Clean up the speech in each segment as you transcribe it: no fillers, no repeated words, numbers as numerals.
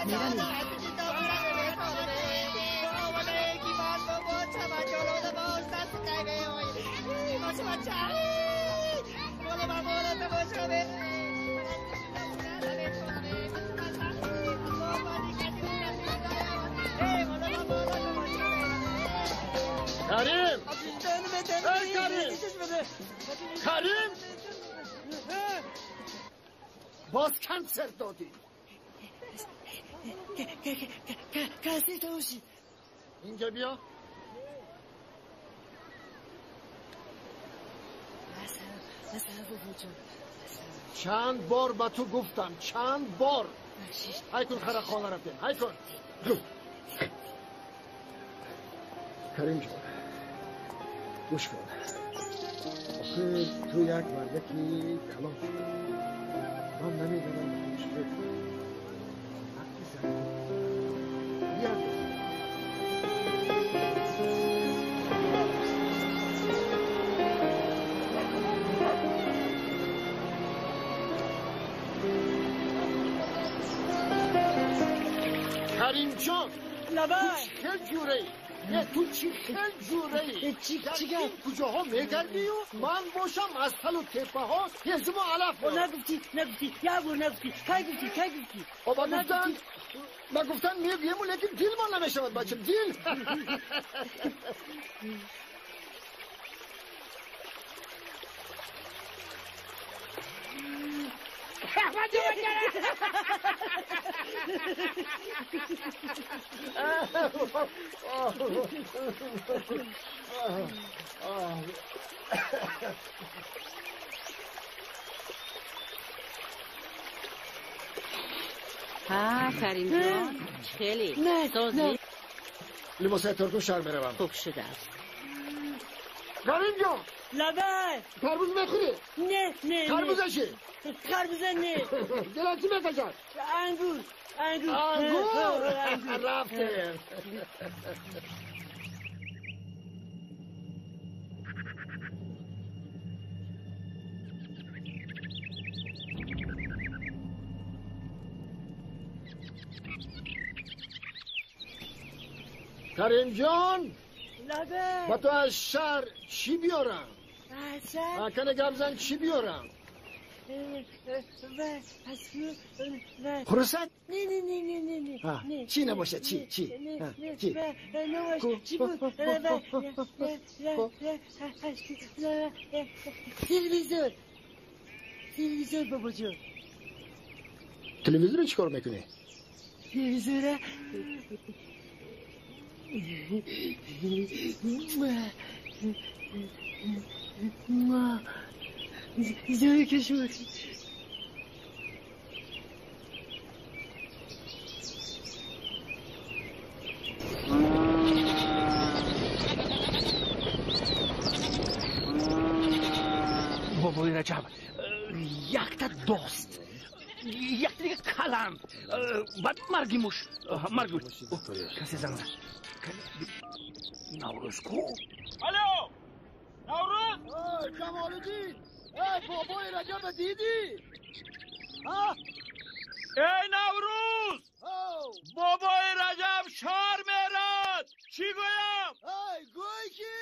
کریم! ای کریم! کریم! باز کنسرت دادی. اینجا بیا. چند بار به تو گفتم، چند بار. های کن خره خانه رفتیم، های کن. کریم جان گوش کن، آخه تو یک مردکی کلان شد. من نمیدونم چی بکنم. وقتی زنی بیاد. کریم جان تو چه جوره ای؟ نه تو چی خیل جوره ای؟ در این کجاها میگردی و من باشم از تل و تپه ها هزم و علف. نگفتی نگفتی یه بار نگفتی. کی گفتی کی گفتی؟ بابا گفتن ما گفتن میگیم لیکن دل ما نمیشود بچم دل. ها کریم جان خیلی سوزی لباس ترکو شهر میروم. خوب شده است. کریم جان لبه تربوز میخوری؟ نه نه. تربوزه چی؟ خربزه نه. دلت چی میکشد؟ انگور. انگور. انگور رفته. کریم جان لبه با تو از شهر چی بیارم؟ از شهر؟ مکنه گپ زن چی بیارم؟ خراسان؟ نه نه نه نه نه نه. چی نباشه؟ چی چی چی؟ چی بود؟ تلویزیون. تلویزیون بابا جان. تلویزیون چیکار میکنی؟ تلویزیون زوی کشور. بابای رجب якта дост якта дига каланд баъд марги муш марги касе занг зад. Наврӯз ку? Алло Наврӯз! Ҷамолиддин! Бобои Раҷаба дидӣ? Эй Наврӯз! Бобои Раҷаб шар мерад! Чӣ гӯям? Гӯй ки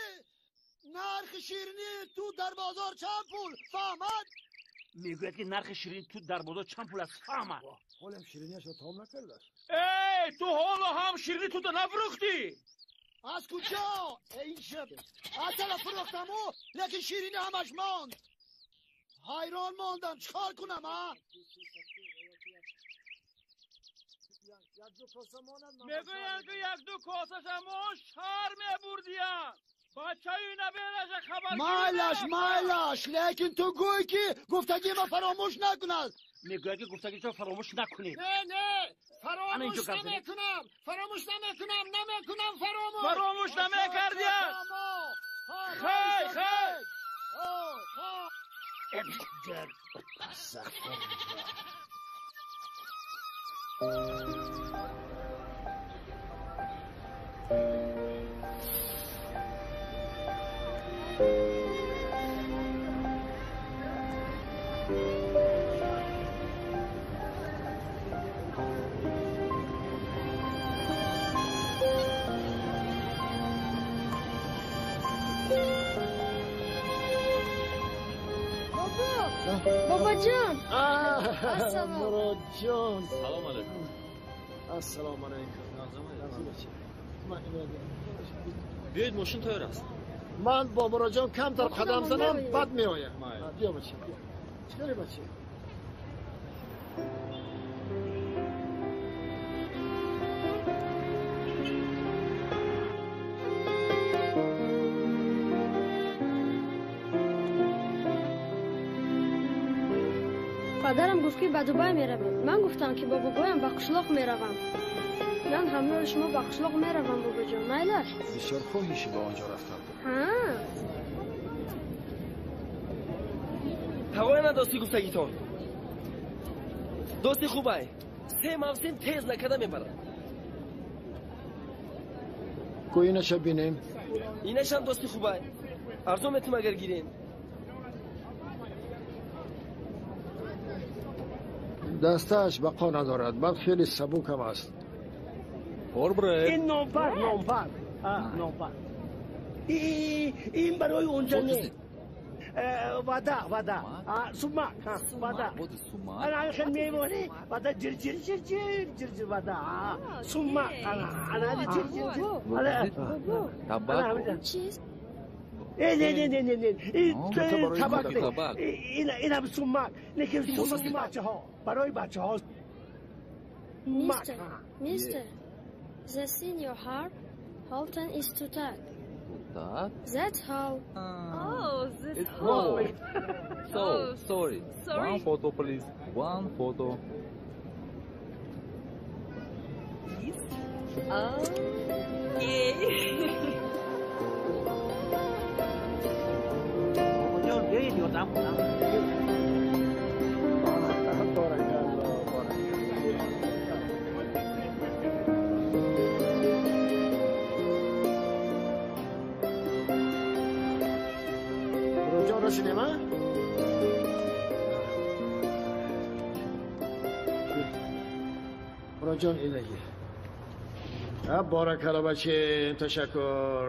нархи ширинӣ ту дар бозор чанд пул фаҳмад? Мегӯяд ки нархи ширинӣ ту дар бозор чанд пул аст фаҳмад. Ҳолам шириниашро таом накардааст. Эй ту ҳоло ҳам ширинӣ тута нафурӯхтӣ? Аз куҷо? Ин шаб асала фурӯхтаму лекин ширинӣ ҳамаш монд. Ҳайрон мондам чӣ кор кунам а? Мегӯянд ки якду косашамо шар мебурдиянд. Бачаю набераша хабар. Майлаш майлаш лекин ту гӯй ки гуфтагима фаромӯш накунад. Мегӯяд ки гуфтагиро фаромӯш накунед. Не не фаромӯш намекунам фаромӯш намекунам намекунам фаромӯш. Фаромӯш намекардиянд. Хай хай. Дар Бобоҷон. Ассалом. Муроджон. Салом алейкум. Ассалому алейкум. Биёед, мошин тайёр аст. Ман бо Муроджон камтар қадам занам, баъд меоям. Биё бача. Чикори бача? Падарам гуфт, ки ба Дубай меравем. Ман гуфтам, ки бо бобоям ба қишлоқ меравам. Ман ҳамроҳи шумо ба қишлоқ меравам, бобоҷон, майлаш? Бисёр хоҳиши ба он ҷо рафтан. Ҳа. Ҳавоя дости гуфтагитон. Дости хубай. Се мавсим тез накарда мебарад. Ку инаша бинем. Инашам дости хубай. Арзон метум агар гирем. Дастааш бақо надорад, баъд хеле сабукам аст. Ин номпар, номпар, номпар. Ин барои онҷа не. Вада, вада. Сумак, вада. Ана хел мемонӣ, вада ҷир ҷир ҷир ҷир ҷир ҷир вада. Сумак, ана ана ҷир ҷир ҷир. Табак. Чист? Не, не, не, не, не. Ин табак не. Инам сумак. Лекин сумаки бачаҳо. Барои бачаҳо. Mister, mister, the senior harp, Holton is to talk. Так. That's how. Oh, this It's hole. no. So, Oh, sorry. sorry. One photo, please. One photo. Oh, yeah. Бобоҷон, биёед ёрдам кунам. Баракалло, баракалло. Муроджон, расидем, а? Муроджон, инагӣ. Баракалло, бачем, ташаккур.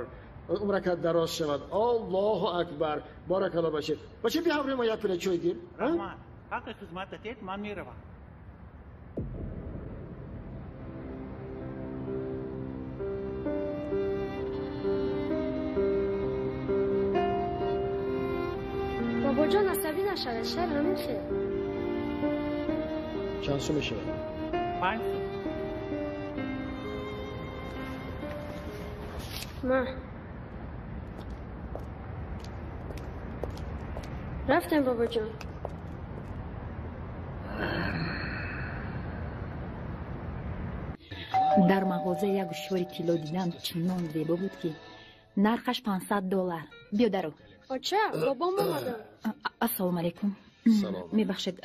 Умракат дароз шавад. Аллоҳу акбар. Баракалло, бачем. Бачем, биё ҳамроҳи мо як пила чой гир. Раҳмат. Ҳаққи хизмататет, ман меравам. Бобоҷон, асабӣ нашавед, шаҳр ҳамин хел. Чанд сум мешавад? 5 сум. Ма. Рафтем, бобоҷон. Дар мағоза як гӯшвори тилло дидам, чунон зебо буд, ки нархаш $500. Биё даро. Оча, бобом омадам. Ассалому алайкум. Салом. Мебахшед,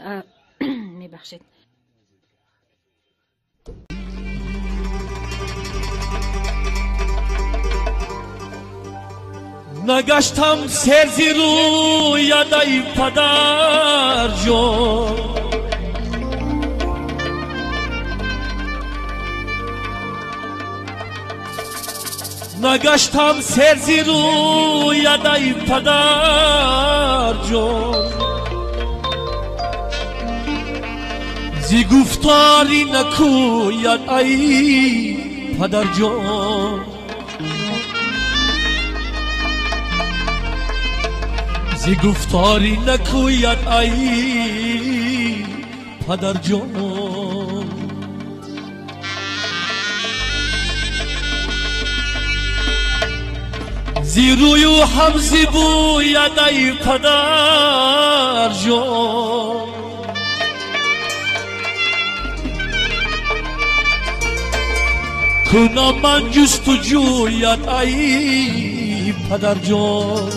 мебахшед. Нагаштам серзи рӯядаи падарҷон. Нагаштам серзи рӯядаи падарҷон. Зи гуфтори накӯяд ай падарҷон. Зи гуфтори накӯяд ай падарҷон. Зи рӯю ҳам зи бӯяд ай падарҷон. Кунам ман ҷустуҷӯяд ай падарҷон.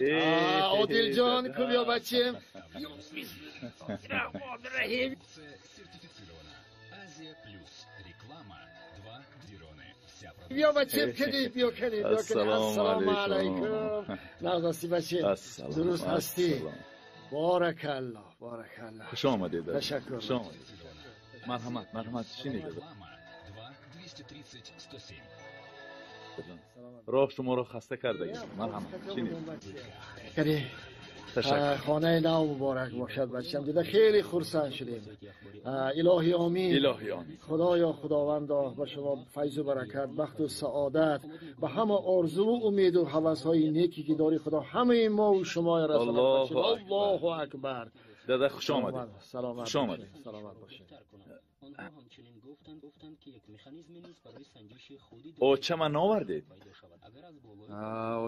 Одилҷон, ку биё бачем. Биё бачем, кани, биё кани, биё кани. Ассалому алайкум. Нағз бачем. Дуруст ҳастӣ. Баракаллоҳ, баракаллоҳ. Хуш омадед. Ташаккур. Хуш омадед. Марҳамат, марҳамат, шинед. Роҳ шуморо хаста кардагӣ. Марҳамат, шинед. Кани. Хонаи нав муборак бошад бачам. Дида хеле хурсанд шудем. Илоҳи омин. Илоҳи омин. Худоё худовандо ба шумо файзу баракат, бахту саодат, ба ҳама орзуву умеду ҳавасҳои неке ки дори Худо ҳамаи мову шуморо расонад. Аллоҳу акбар. Дада, хуш омадед. Саломат. Хуш омадед. Саломат бошед. Очама наовардед?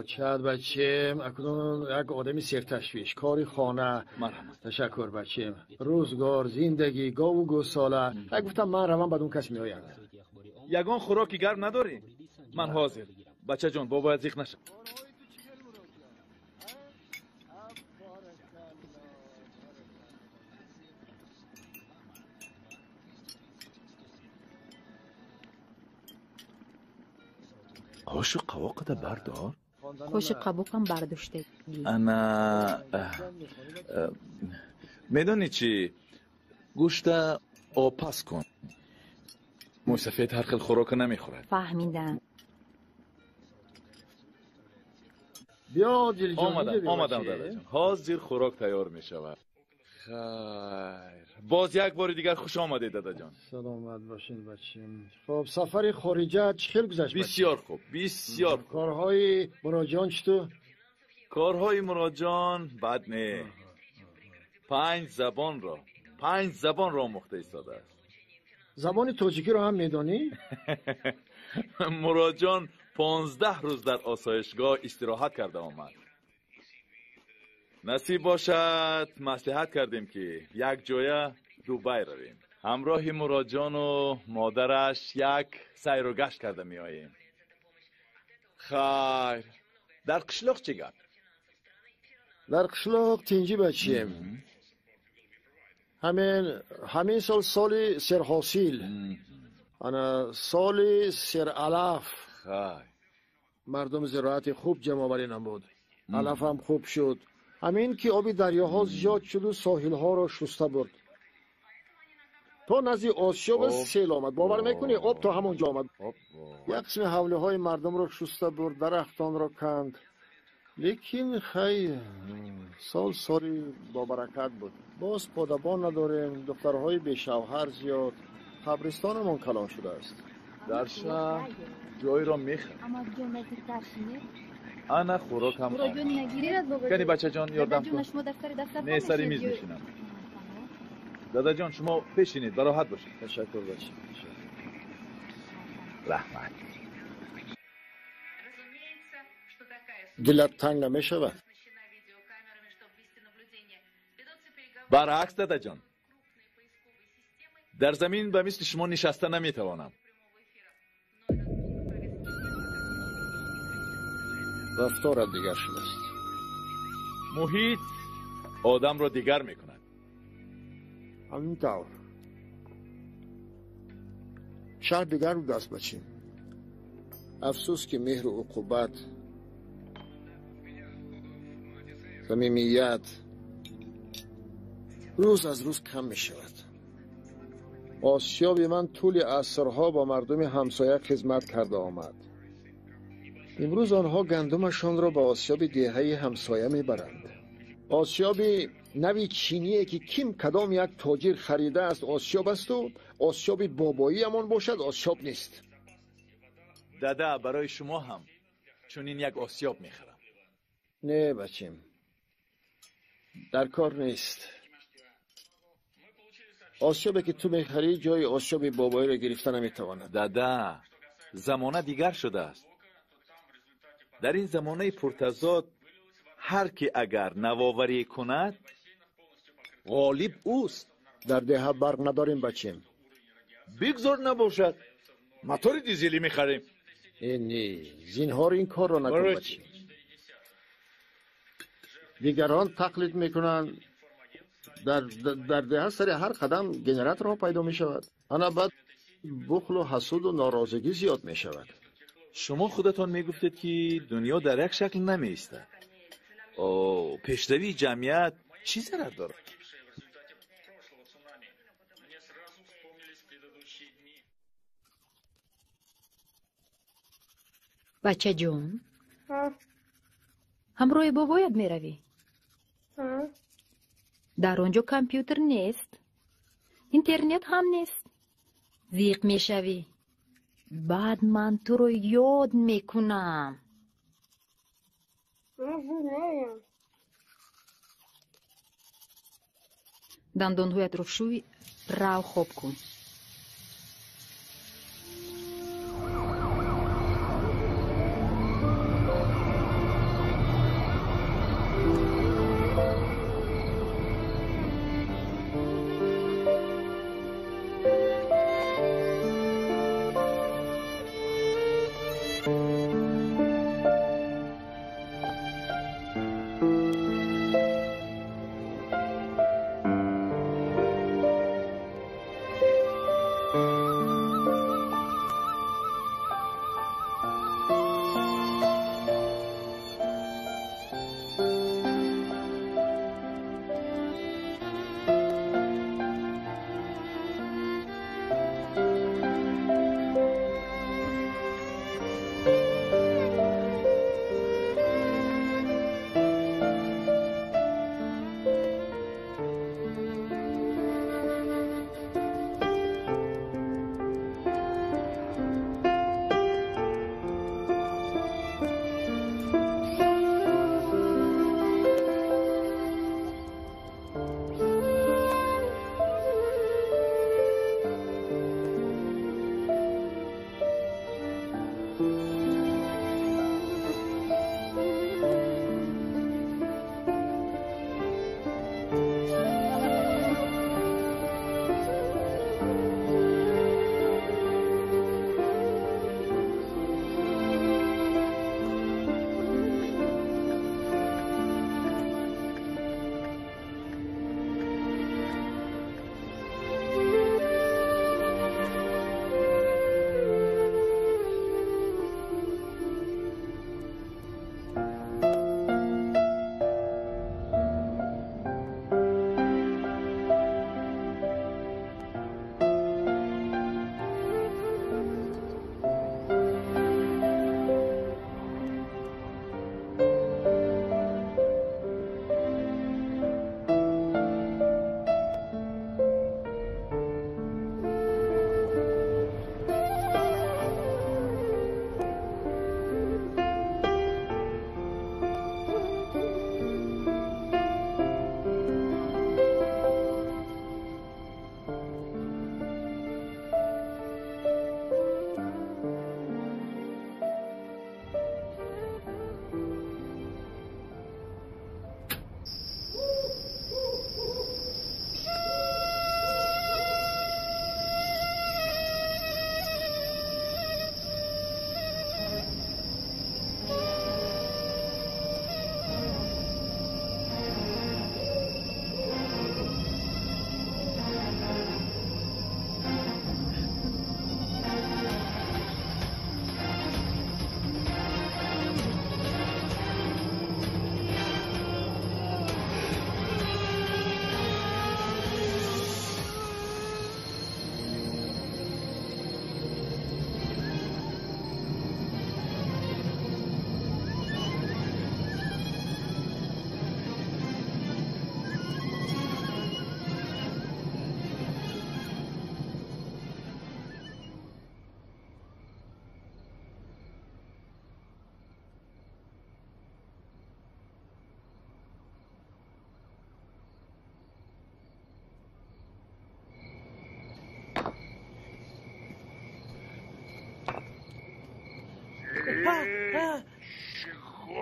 Очат бачем, акнун як одами серташвиш, кори хона. Марҳамат. Ташаккур бачем. Рӯзгор, зиндагӣ, гову гӯсола. Як гуфтам ман равам, баъд он кас меояд. Ягон хӯроки гарм надорӣ? Ман ҳозир. Бачаҷон, бобояд зиқ наша. Қошу қавоқата бардор. Қошу қавоқам бардоштагӣ. Ана, медонӣ чӣ? Гӯшта опас кун. Мӯйсафед ҳар хел хӯрока намехӯрад. Фаҳмидам. Биё Дилҷон. Омадам, омадам дадаҷон. Ҳозир хӯрок тайёр мешавад. Хайр. Боз як бори дигар хуш омадед дадаҷон. Саломат бошед бачем. Хоб, сафари хориҷа чӣ хел гузашт? Бисёр хуб, бисёр хуб. Корҳои Муроҷон читу? Корҳои Муроҷон бад не. 5 забонро омӯхта истодааст. Забони тоҷикиро ҳам медонӣ? Муроҷон 15 рӯз дар осоишгоҳ истироҳат карда омад. Насиб бошад, маслиҳат кардем ки як ҷоя Дубай равем. Ҳамроҳи Муроҷону модараш як сайру гашт карда меоем. Хайр, дар қишлоқ чӣ гап? Дар қишлоқ тинҷӣ бачием. Ҳамин сол соли серҳосил, ана соли сералаф. Мардум зироати хуб ҷамъоварӣ намуд, алафам хуб шуд. Ҳамин ки оби дарёҳо зиёд шуду соҳилҳоро шуста бурд. То назди осиёб сел омад. Бовар мекунӣ, об то ҳамон ҷо омад. Як қисми ҳавлиҳои мардумро шуста бурд, дарахтонро канд. Лекин хай, сол соли бобаракат буд. Боз подабон надорем, духтарҳои бешавҳар зиёд. Қабристонамон калон шудааст. Дар шаҳр ҷойро мехарем. Ана хӯрокам омад. Кани бачаҷон, ёрдам кун. Не, сари миз мешинам. Дадаҷон, шумо пешинед, бароҳат бошед. Ташаккур бача. Раҳмат. Дилат танг намешавад? Баръакс, дадаҷон. Дар замин ба мисли шумо нишаста наметавонам. Рафторат дигар шудааст. Муҳит одамро дигар мекунад. Ҳамин тавр. Шаҳр дигар будааст бачим. Афсӯс ки меҳру уқубат, самимият рӯз аз рӯз кам мешавад. Осиёби ман тӯли асрҳо ба мардуми ҳамсоя хизмат карда омад. Имрӯз онҳо гандумашонро ба осиёби деҳаи ҳамсоя мебаранд. Осиёби нави чиние ки ким кадом як тоҷир харидааст осиёб асту осиёби бобоиамон бошад осиёб нест. Дада, барои шумо ҳам чунин як осиёб мехарам. Не бачим, дар кор нест. Осиёбе ки ту мехарӣ ҷои осиёби бобоиро гирифта наметавонад. Дада, замона дигар шудааст. Дар ин замонаи пуртазод ҳар ки агар навоварӣ кунад, ғолиб ӯст. Дар деҳа барқ надорем бачим. Бигзор набошад, мотори дизелӣ мехарем. Не, зинҳор ин корро накун бачим. Дигарон тақлид мекунанд. Дар деҳа сари ҳар қадам генераторҳо пайдо мешавад. Ана баъд бухлу ҳасуду норозигӣ зиёд мешавад. Шумо худатон мегуфтед, ки дунё дар як шакл намеистад. Пешравии ҷамъият чӣ зарар дорад? Бачаҷон, ҳамроҳи бобоят меравӣ? Дар он ҷо компютер нест, интернет ҳам нест. Зиқ мешавӣ. Баъд ман туро ёд мекунам. Дандонҳоятро шӯй, рав хоб кун.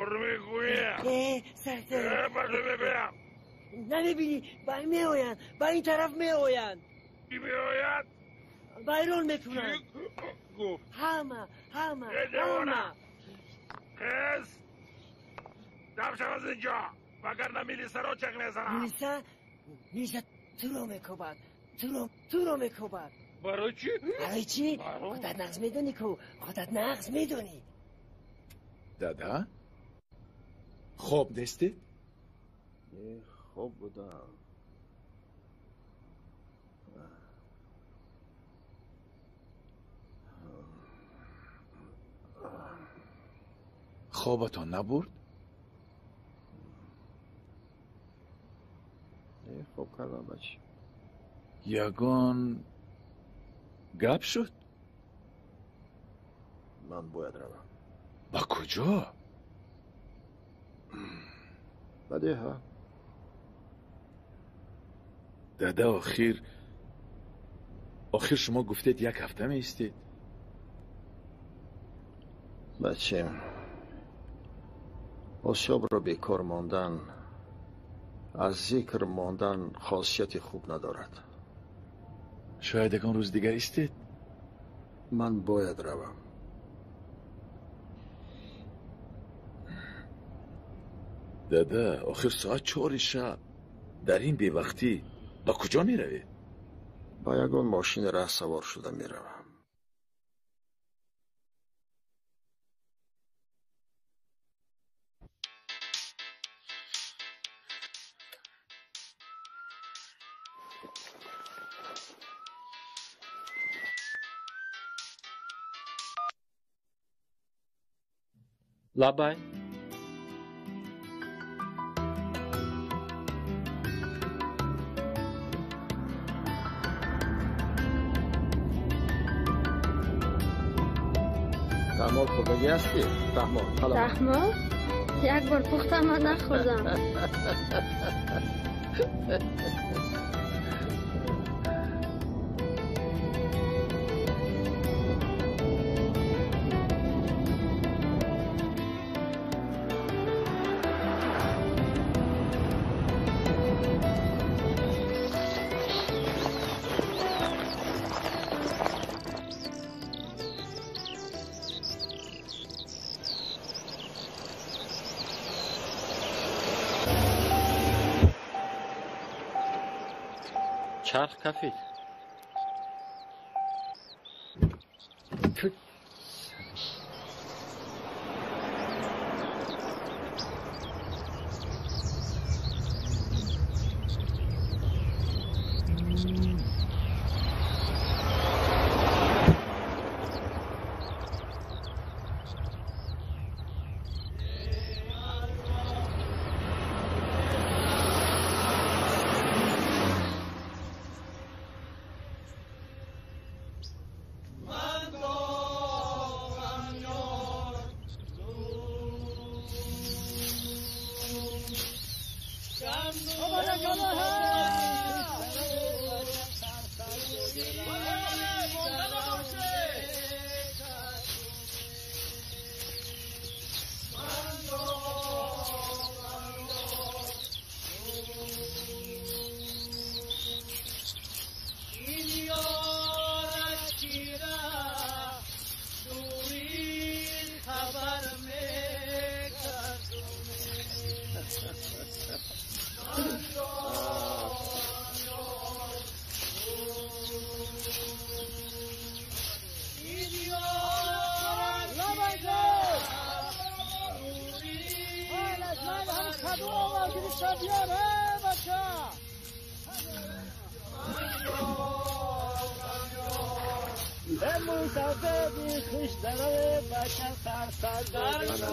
چیکار میگویم؟ سرسر بگویم نمیبینی با میآیند، با این طرف میآیند. کی میآید؟ ویران میکنند. گفت همه همه همه. خیز دم شو از اینجا، вагарна милисаро ҷеғ мезанам. Милиса? Милиса туро мекӯбад. Туро мекӯбад. Барои чӣ? Барои чӣ? Худат нағз медонӣ ку, худат нағз медонӣ. Дада? Хоб нестед? Не, хоб будам. Хобатон набурд? Не, хоб кардам, бача. Ягон гап шуд? Ман бояд равам. Ба куҷо? Ба деҳа. Дада, охир шумо гуфтед як ҳафта меистед. Бачем, осиёбро бекор мондан, аз зикр мондан хосияти хуб надорад. Шояд ягон рӯз дигар истед? Ман бояд равам. Дада, охир соат 4 шаб. Дар ин бевақтӣ ба куҷо меравед? Ба ягон мошини раҳ савор шуда меравам. Лабай. Таҳмол хӯрдагӣ ҳастӣ? Таҳмол, салом. Таҳмол? Як бор пухтам, ман нахӯрдам. Чарх кафид.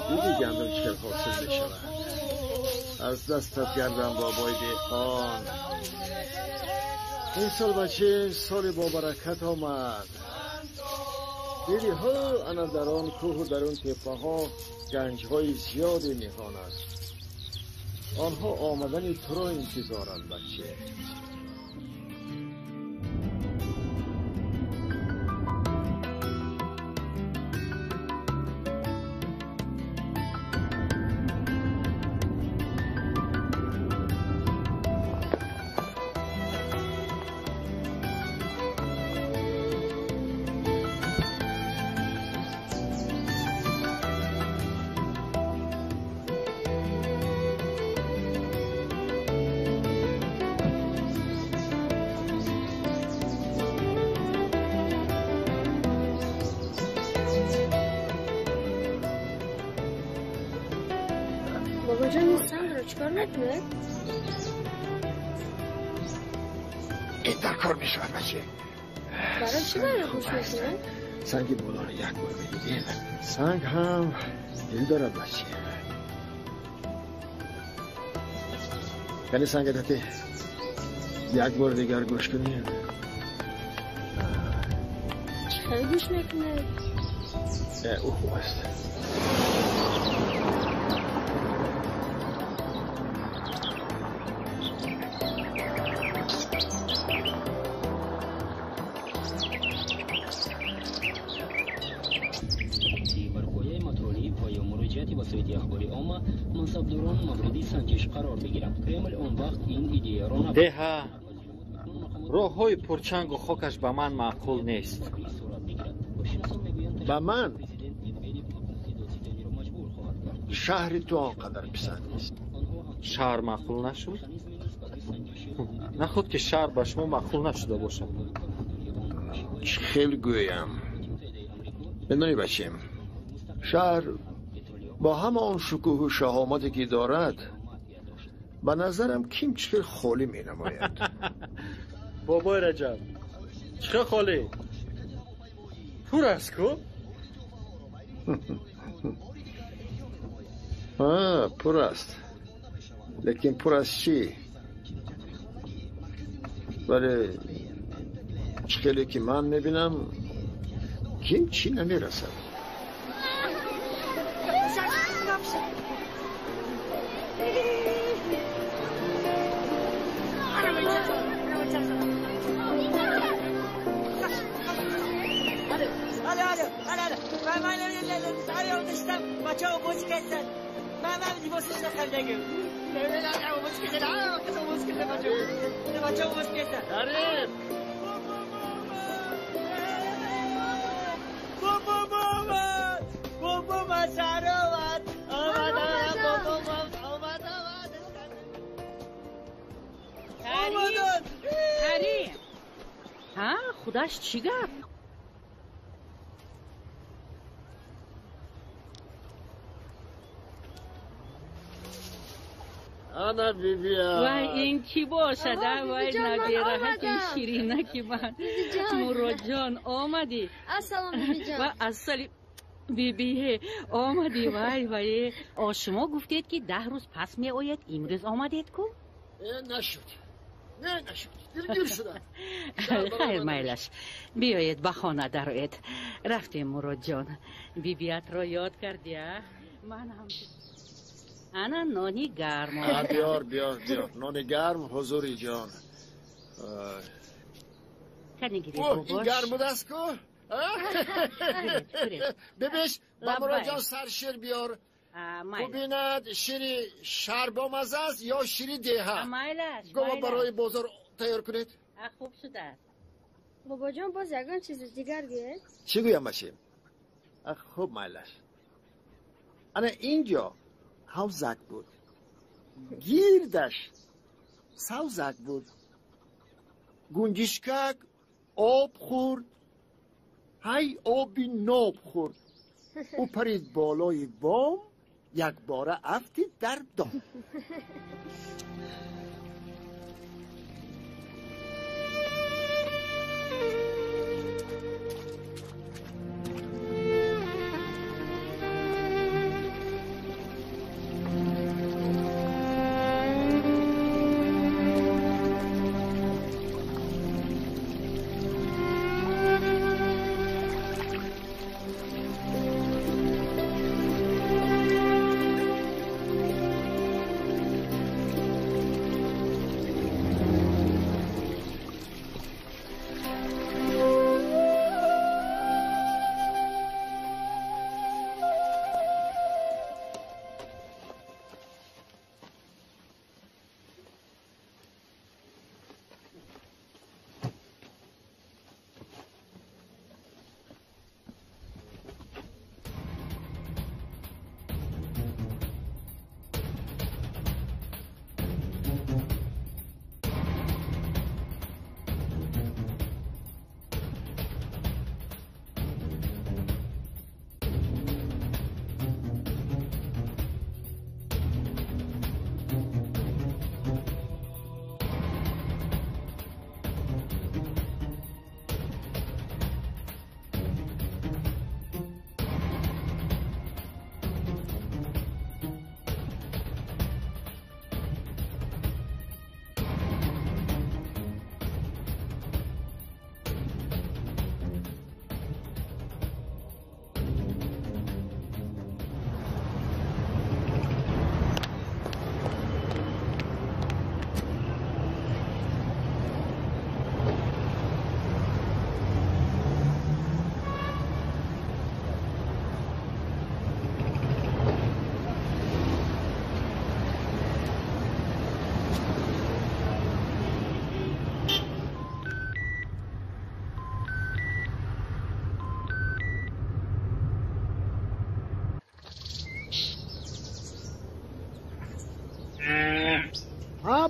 دیدی گندم چقدر حاصل میشود. از دستت گردم بابای دهقان. این سال بچه سال با برکت آمد. دیدی ها، انا در آن کوه و در آن تپه ها گنج های زیادی نهان است. آنها آمدن تو را انتظارند بچه. мекунед? Ин дар кор мешавад, баче. Барои чӣ маро гӯш мекунед? Санги болоро як бор медидем. Санг ҳам дил дорад, баче. Яъне санг дате як бор дигар гӯш кунем. Чӣ хеле гӯш мекунед? Ӯ хуб аст. Деҳа роҳҳои пурчангу хокаш ба ман маъқул нест. Ба ман шаҳри ту он қадар писанд нест. Шаҳр маъқул нашуд? Наход ки шаҳр ба шумо маъқул нашуда бошад. Чӣ хел гӯям? Медонӣ, бачем, шаҳр бо ҳама он шукӯҳу шаҳомате ки дорад, ба назарам ким чӣ хел холӣ менамояд. Бобои Раҷаб, чӣ хел холӣ? Пур аст ку? Пур аст. Лекин пур аз чӣ? Вале чӣ хеле ки ман мебинам, ким чӣ намерасад. Худаш чӣ гап? Ана бибия. Вай, ин кӣ бошад? Вай, набираҳаки ширинаки ман. Муродҷон, омадӣ? Ассалом, бибиҷон. Ва ассали бибие, омадӣ. Вай, вай. Шумо гуфтед, ки 10 рӯз пас меояд, имрӯз омадед ку? Нашуд. Не, нашуд. Дилгир шудам. Хайр, майлаш. Биёед, ба хона дароед. Рафтем, Муродҷон. Бибиятро ёд кардӣ, а? Ман ҳам. Ана нони гарм. Биёр, биёр, биёр. Нони гарм, ҳузури ҷон. Ин гарм будааст ку? Бибиш, ба Муродҷон саршир биёр. Бубинад, шири шаҳр бомазза аст ё шири деҳа. Гова барои бозор тайёр кунед. Хуб шудааст. Бобоҷон, боз ягон чизи дигар гӯед? Чӣ гӯям, бачем? Хуб, майлаш. Ана инҷо ҳавзак буд, гирдаш савзак буд. Гунҷишкак об хӯрд, ҳай оби ноб хӯрд. Ӯ парид болои бом, якбора афтид дар дом.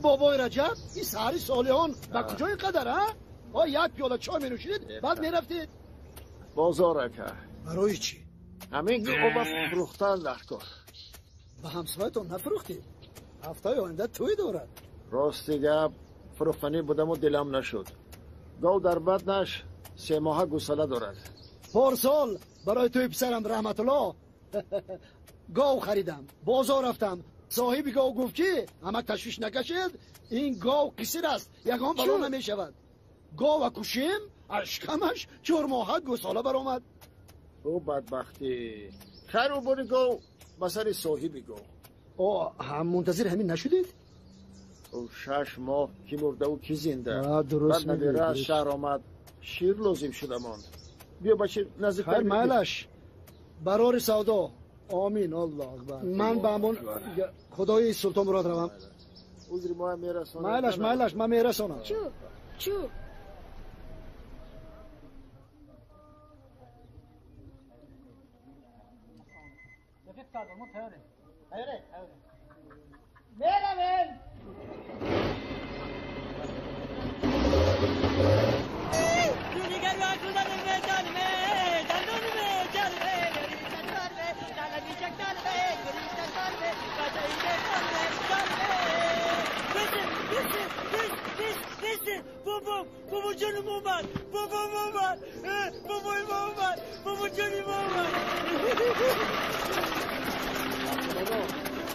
Бобои Раҷаб, ин саҳари солиҳон ба куҷо инқадар, а? О, як пиёла чой менӯшидед, баъд мерафтед. Бозор ака. Барои чӣ? Ҳамин гова фурӯхтан дар кор. Ба ҳамсоятон нафурӯхтед? Ҳафтаи оянда тӯй дорад. Рости гап, фурӯхтанӣ будаму дилам нашуд. Гов дар батнаш 3 моҳа гусала дорад. Порсол барои тӯи писарам Раҳматулло гов харидам. Бозор рафтам. Соҳиби гов гуфт ки ҳамак ташвиш накашед, ин гов қисир аст, ягон бало намешавад. Гова кушем, аз шикамаш 4 моҳа гусола баромад. Ӯ бадбахтӣ. Хайру бури гов ба сари соҳиби гов. О, ҳам мунтазир ҳамин нашудед? Ӯ 6 моҳ ки мурдаву ки зинда. Дуруст баъд набира аз шаҳр омад, шир лозим шуда монд. Биё бачи наздиктар. Хайр, майлаш. Барори савдо. Омин, Аллоҳ акбар. Ман ба ҳамон худои Султон Мурод равам. Узри моя мерасонам. Майлаш, майлаш, ман мерасонам. Чу, чу. Меравем. بابا جانم اومد، بابام اومد، بابای ما اومد، بابا جانم اومد.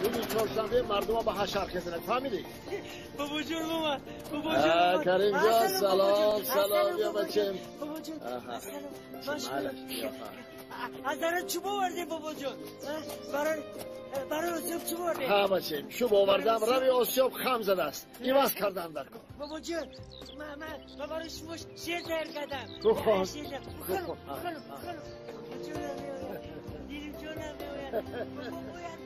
روز چهارشنبه مردم به حشر کردن، فهمیدی؟ بابا جان اومد، بابا جان اومد. کریم جان سلام، سلام یا بچم. بابا جان سلام. از در چوب آوردی بابا جان؟ برای آسیاب چوب آوردی؟ ها بچم، چوب آوردم، روی آسیاب خم زده است. عوض کردم در کار. بابا جان، من برای شما شیر تیار کردم. بخور. بخور، بخور، بخور. بابا جانم میآید، دیریم جانم میآید. بابا باید.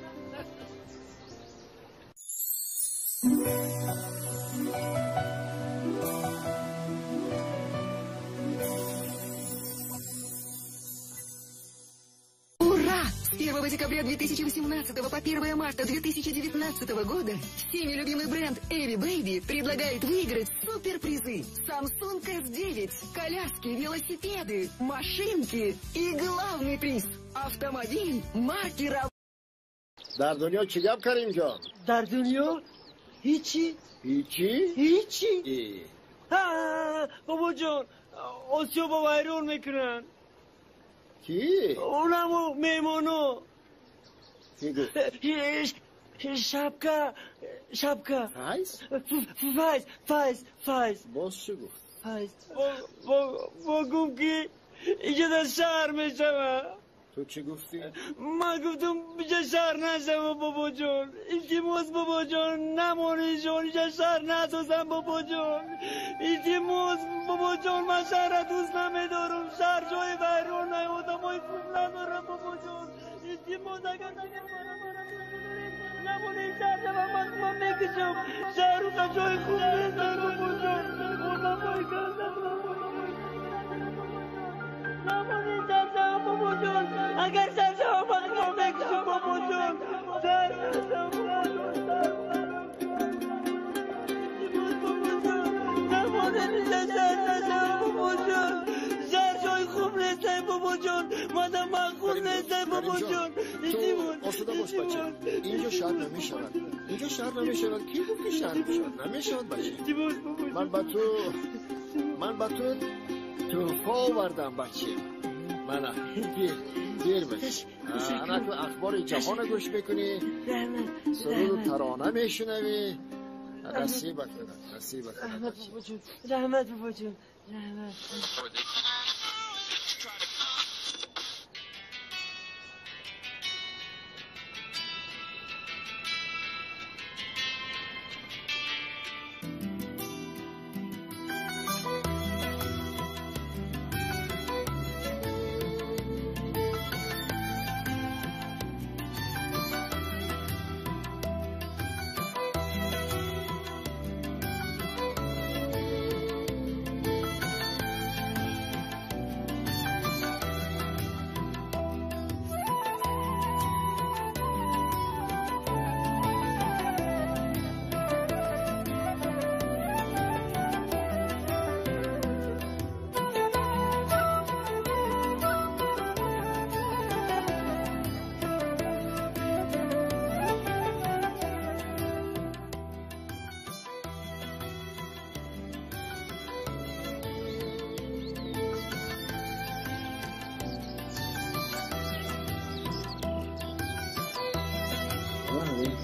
Ура! С 1 декабря 2018 по 1 марта 2019 года всеми любимый бренд Эви Baby предлагает выиграть суперпризы Samsung S9, коляски, велосипеды, машинки и главный приз – автомобиль марки Рав. Дар дунё чӣ гап, Карим ҷон? Дар дунё ҳичи. Ҳичи? Ҳичи. Бобо ҷон, осиёба вайрон мекунанд. Кӣ? Онамо меҳмоно. Кӣ гуфт? Шапка, шапка. Файз? Файз, Файз, Файз. Боз чӣ гуфт? Файз. Бо гуфт ки инҷа дар шаҳр мешавад. Ту чӣ гуфтӣ? Ман гуфтам инҷа шаҳр нашава бобоҷон. Илтимос бобоҷон, намонишон, инҷа шаҳр насозам бобоҷон. Илтимос бобоҷон, ман шаҳрра дӯст намедорам. Шаҳр ҷои вайрон, одамои хуб надорам бобоҷон. Илтимос агар намонем шаҳр шава, ман мекушам. Шаҳр ҷои хуб нест бобоҷон. Одамои ганда намонем шаҳр шава бобоҷон. Агар шаҳр шава, ман мекушам бобоҷон. Шаҳр шава бобоҷон. Намонем шаҳр нашава бобоҷон. Шаҳр ҷои хуб нест бобоҷон. Мадам маъқул нест бобоҷон. Ту осуда бош бача. Инҷо шаҳр намешавад. Инҷо шаҳр намешавад. Кӣ гуфт ки шаҳр мешавад? Намешавад бача. Ман ба ту туҳфа овардам бача. Мана гир, гир бача. Ана ту ахбори ҷаҳона гӯш мекунӣ, суруду тарона мешунавӣ. Насибат кунад, насибат кунад. Раҳмат бобоҷон, раҳмат.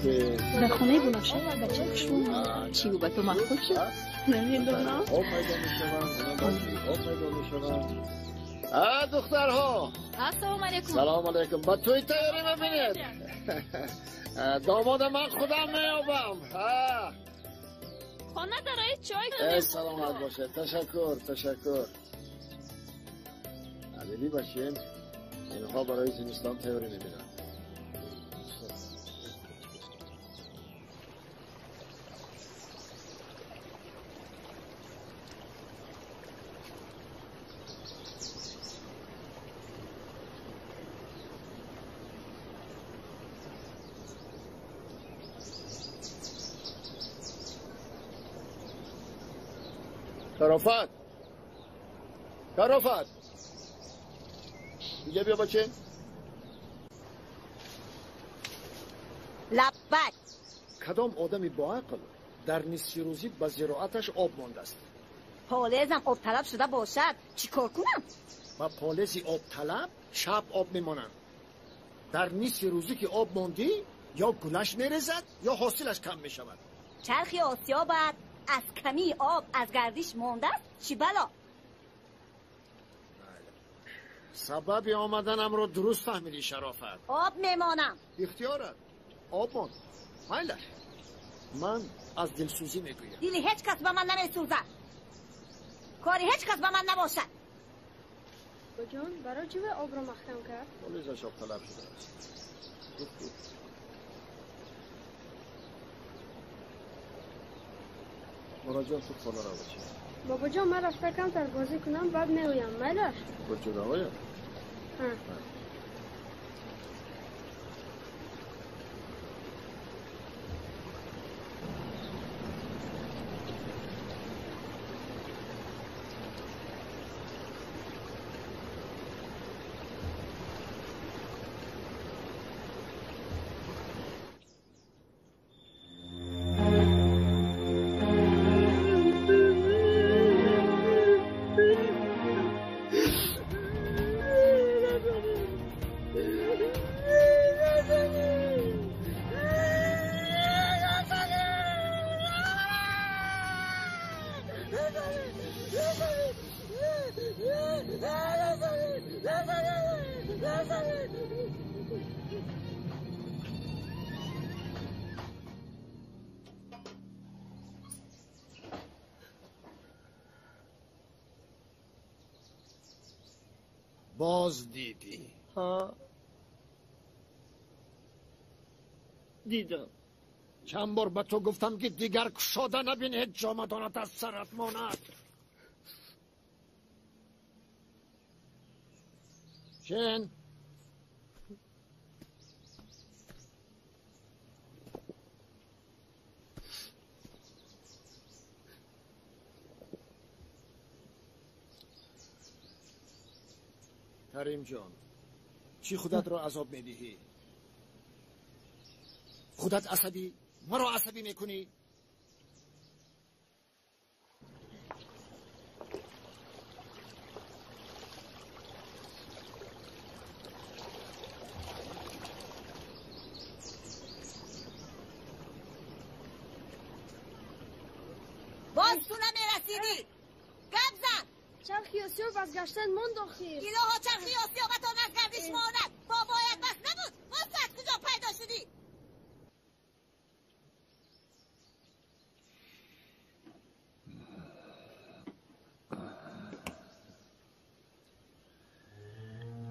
ки дар хонаи Бунафша як бачаи хушрӯ чӣ ӯ ба ту маъқул шуд? Намедонам. Об пайдо мешаванд, об пайдо мешаванд. Духтарҳо, ассалому алайкум. Салом алайкум. Ба тӯй тайёрӣ мебинед. Домода ман худам меёбам. Хона дарои чой. Саломат бошед. Ташаккур, ташаккур. Алиби бачем, инҳо барои зимистон тайёрӣ мебинанд. شرافت، شرافت، اینجا بیا بچه. لبک. کدام آدمی با عقل در نصف روزی به زراعتش آب مانده است؟ پالزم آب طلب شده باشد چیکار کنم؟ با پالزی آب طلب شب آب میمانند. در نصف روزی که آب ماندی یا گلش میرزد یا حاصلش کم میشود. چرخی آسیا بعد از کمی آب از گردش مانده است چی بلا؟ سبب آمدنم رو درست فهمیدی شرافت. آب میمانم. اختیارت. آب ماند. مایلش. من از دلسوزی میگویم. دل هیچ کس به من نمیسوزد. کاری هیچ کس به من نباشد. بابا جان برای چی به آب رو محکم کرد؟ پالیزش آب طلب شده است. مراد جان تو خانه را بچه. بابا جان من رفته کمتر بازی کنم بعد میویم. مایلش؟ با جدایم؟ ها. باز دیدی؟ ها دیدم. چند بار به تو گفتم که دیگر کشاده نبین، هیچ جامدانت از سرت ماند. چن؟ کریم جان، چی خودت را عذاب میدهی؟ خودت عصبی، مرا عصبی میکنی؟ باز تو نمیرسیدی. گپ زن. چرخی آسیا بازگشتن ماند آخر. ایلاها چرخی آسیا به تو از گردش ماند. بابایت بس نبود. باز تو از کجا پیدا شدی؟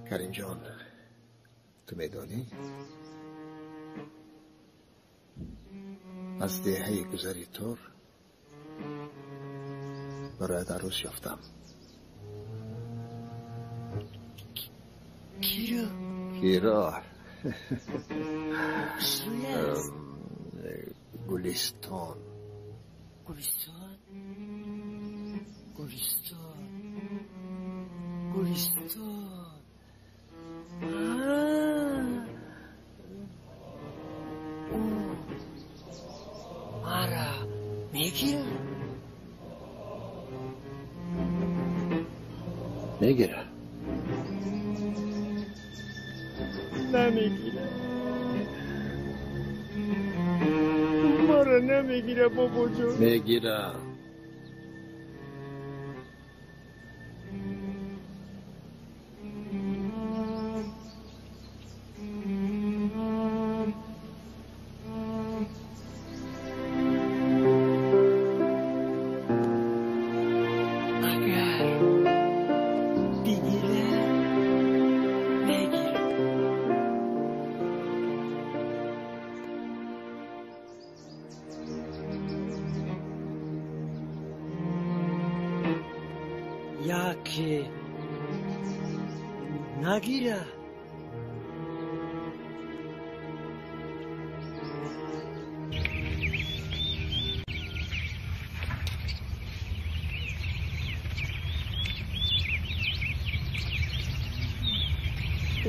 کریم جان، تو میدانی؟ از دهه گذری تور برای عروس یافتم. کیرا؟ کیرا گلستان. گلستان؟ گلستان، گلستان. او مرا میگیره؟ میگیره. نمیگیره. маро намегира бобоҷон. Мегира. Яке нагира.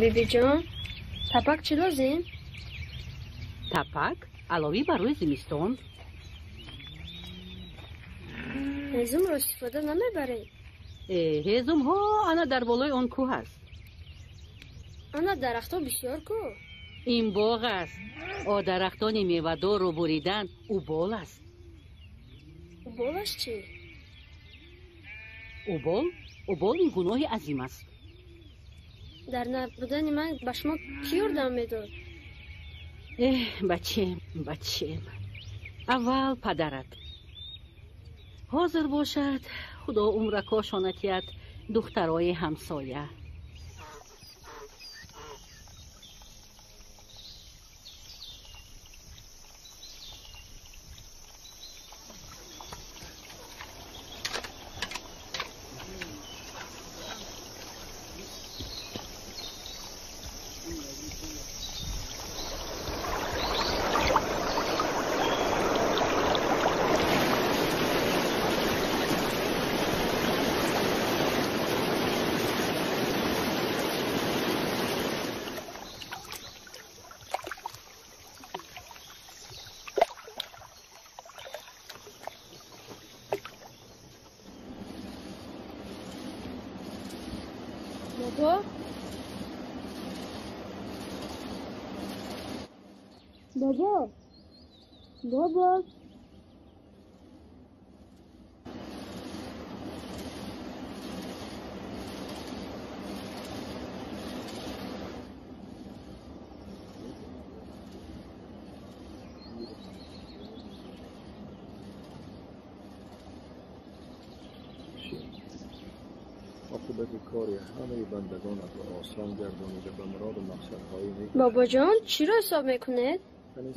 Бибиҷон, тапак чӣ лозим? Тапак аловӣ барои зимистон. Ҳезумро истифода намебаред? Ҳезумҳо ана дар болои он кӯҳ аст. Ана дарахтҳо бисёр ку? Ин боғ аст. О дарахтони мевадорро буридан убол аст. Уболаш чӣ? Убол? Убол ин гуноҳи азим аст. Дар набудани ман ба шумо кӣ ёрдам медод? Эҳ, бачем, бачем. Аввал падарат. Ҳозир бошад, худо умракошона тиҳад духтарои ҳамсоя. Бобо? Бобо? Бобо? Бобоҷон, чиро ҳисоб мекунед?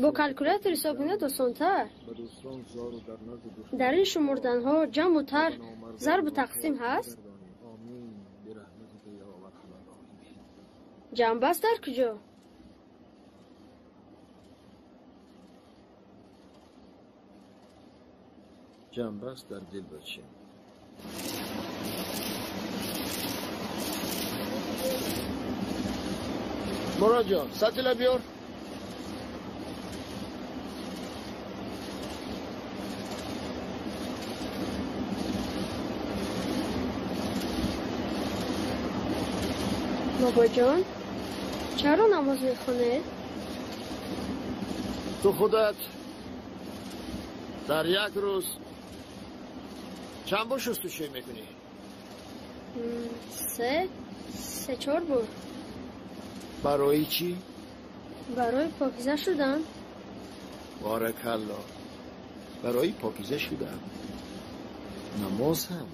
Бо калкулятор ҳисоб кунед осонтар. Дар ин шумурданҳо ҷамъу тарҳ, зарбу тақсим ҳаст? Ҷамъбаст дар куҷо? Ҷамъбаст дар дил, бачем. Муродҷон, сатила биёр. Бобоҷон, чаро намоз мехонед? Ту худат дар як рӯз чанд бор шустушӯй мекунӣ? Се чор бор. Барои чӣ? Барои покиза шудан. Боракалло. Барои покиза шудан. Намоз ҳам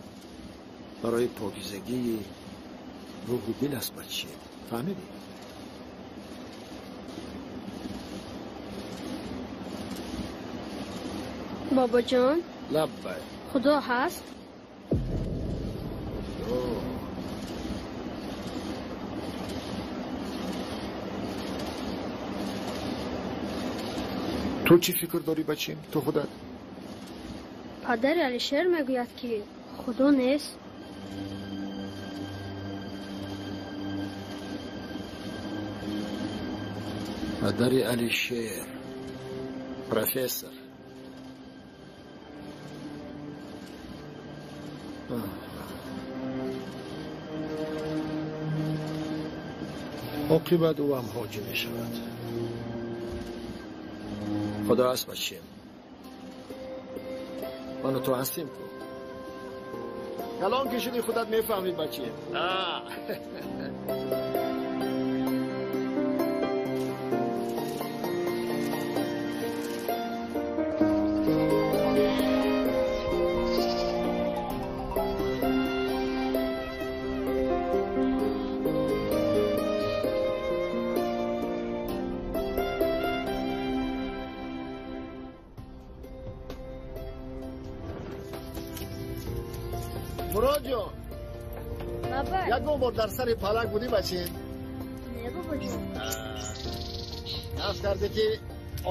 барои покизагии рӯҳу дил аст, баче. Фаҳмидӣ? Бобоҷон? Лаббай. Худо ҳаст? Худо. Ту чӣ фикр дорӣ, бачем? Ту худат? Падари Алишер мегӯяд, ки худо нест. Падари Алишер профессор. Оқибат ӯ ҳам ҳоҷӣ мешавад. Худо аст, бачем. Ману ту ҳастем ку. Калон ки шудӣ худат мефаҳмӣ баче. Муроджон, ягон бор дар сари палак будӣ баче? Не, бобоҷон. Нақл кардӣ ки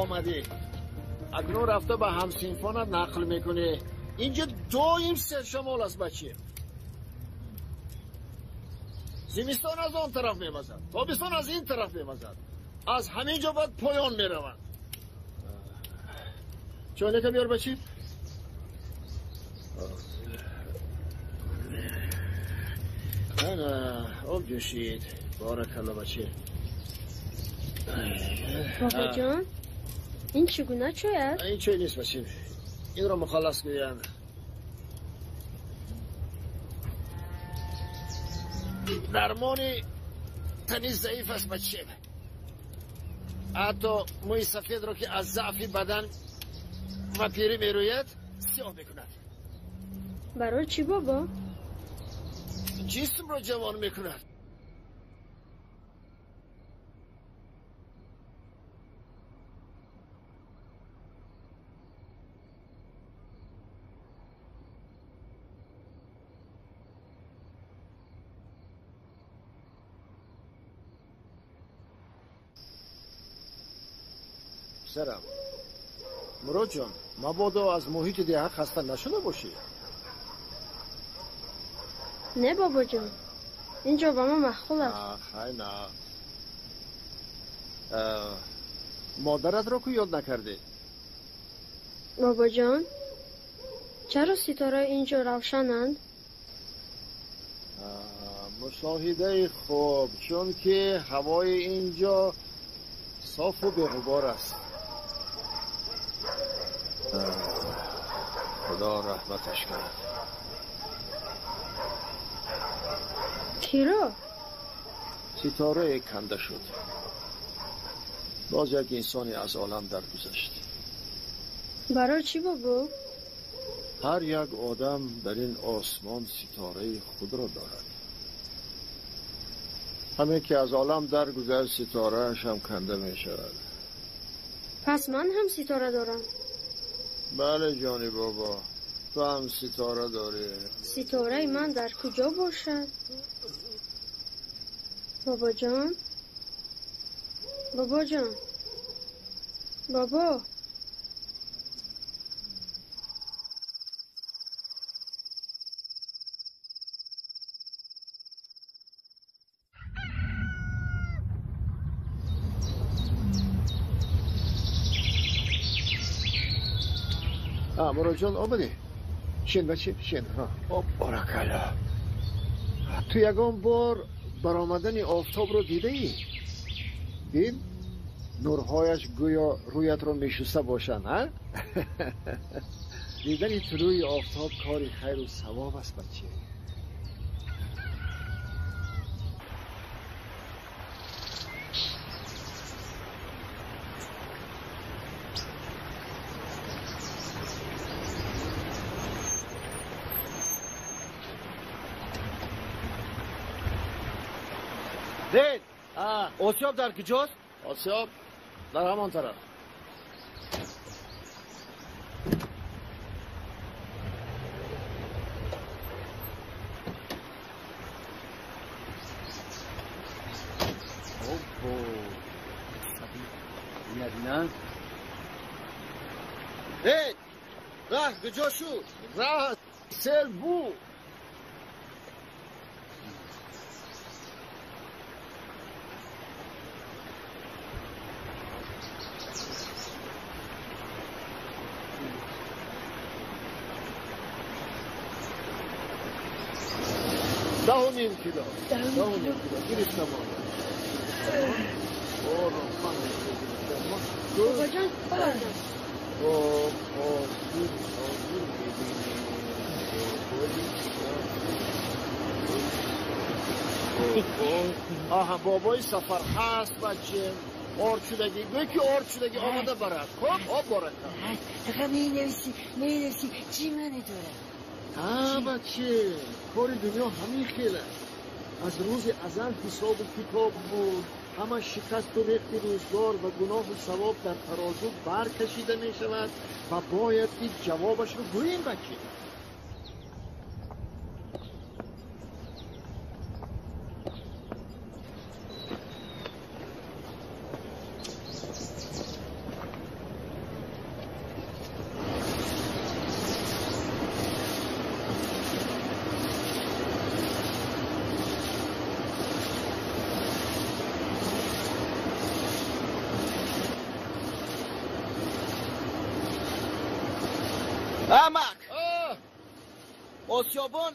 омадӣ. Акнун рафта ба ҳамсинфонат нақл мекунӣ. Инҷо доим сершамол аст баче. Зимистон аз он тараф мевазад, тобистон аз ин тараф мевазад. Аз ҳамин ҷо баъд поён меравад. Чойнека биёр бачи. Ана, об ҷӯшид. Боракалло баче. Бобоҷон, ин чӣ гуна чой аст? Ин чой нест баче. Инро мухаллас гӯянд. Дармони тани заиф аст баче. Ҳатто мӯи сафедро ки аз заъфи бадан ва пирӣ мерӯяд, сиёҳ мекунад. Барои чӣ бобо? Ҷисмро ҷавон мекунад. Писарам, Муроджон, мабодо аз муҳити деҳа хаста нашуда бошӣ? Не, бобоҷон, ин ҷо ба ман маъқул аст. Хай на. Модаратро ку ёд накардӣ? Бобоҷон, чаро ситораи ин ҷо равшананд? Мушоҳидаи хуб, чунки ҳавои ин ҷо софу беғубор аст. Худо раҳматаш кунад. Киро? Ситорае канда шуд. Боз як инсоне аз олам даргузашт. Барои чӣ бобо? Ҳар як одам дар ин осмон ситораи худро дорад. Ҳаме ки аз олам даргузашт, ситорааш ҳам канда мешавад. Пас ман ҳам ситора дорам. Бале ҷони бобо, ту ҳам ситора дорӣ. Ситораи ман дар куҷо бошад? Бобоҷон, бобоҷон, бобо. Муроджон, омадӣ? Шин бачи, шин. Об, боракалло. Ту ягон бор баромадани офтобро дидаӣ? Дид? Нурҳояш гӯё рӯятро мешуста бошанд, а? Дидани тулӯи офтоб кори хайру савоб аст, баче. Дед, осиёб дар куҷост? Осиёб дар ҳамон тараф. Дед, раҳ куҷо шуд? Раҳ сел буд. 10.5 кило. 10.5 кило. Гирифтам. Бобоҷон, овардам. Хуб, ҳозир ҳозир мебинем. Аҳа, бобои Сафар ҳаст, баче. Орд шудагӣ, гӯй ки орд шудагӣ омада барад. Хуб, об борака. Аға, менависӣ, менависӣ, чӣ маъне дорад? Ҳа, баче, кори дунё ҳамин хел аст. Аз рӯзи азал ҳисобу китоб буд. Ҳама шикасту рехти рӯзгор ва гуноҳу савоб дар тарозу баркашида мешавад ва бояд ки ҷавобашро гӯем, баче. Амак! Осиёбон,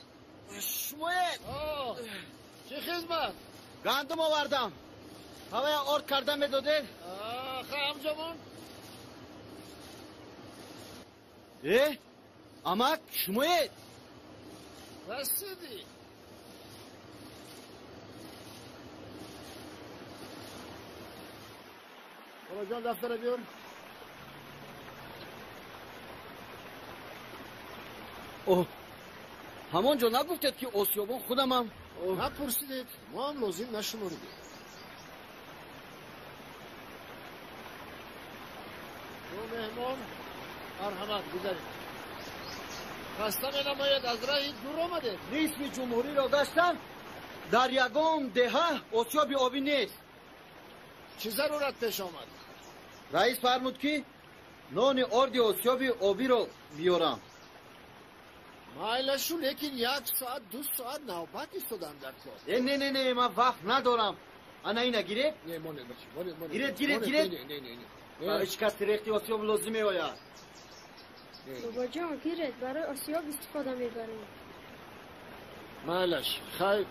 шумоед? Чӣ хизмат? Гандум овардам. Ҳавая орд карда медодед? Ха, ҳамҷамон? Э? Амак, шумоед? Расидӣ. Муроҷон, дафтара биёр. Оҳ, ҳамон ҷо нагуфтед ки осиёбон худамам? Напурсидед, мо ҳам лозим нашуморидем. Ду меҳмон, марҳамат, гузаред. Хаста менамояд, аз раҳи дур омадед. Нисфи ҷумҳуриро гаштам, дар ягон деҳа осиёби обӣ нест. Чӣ зарурат пеш омад? Раис фармуд ки нони орди осиёби обиро биёрам. Майлашу, лекин як соат, ду соат навбат истодам дар кор. Э, не, не, не, ман вақт надорам. Ана ина гиред? Не, монед, бачи, монед, монед. Гиред, гиред, гиред. Не, не, не, не. Барои шикасти рехти осиёб лозим меояд. Бобоҷон, гиред, барои осиёб истифода мебарем. Майлаш, хай,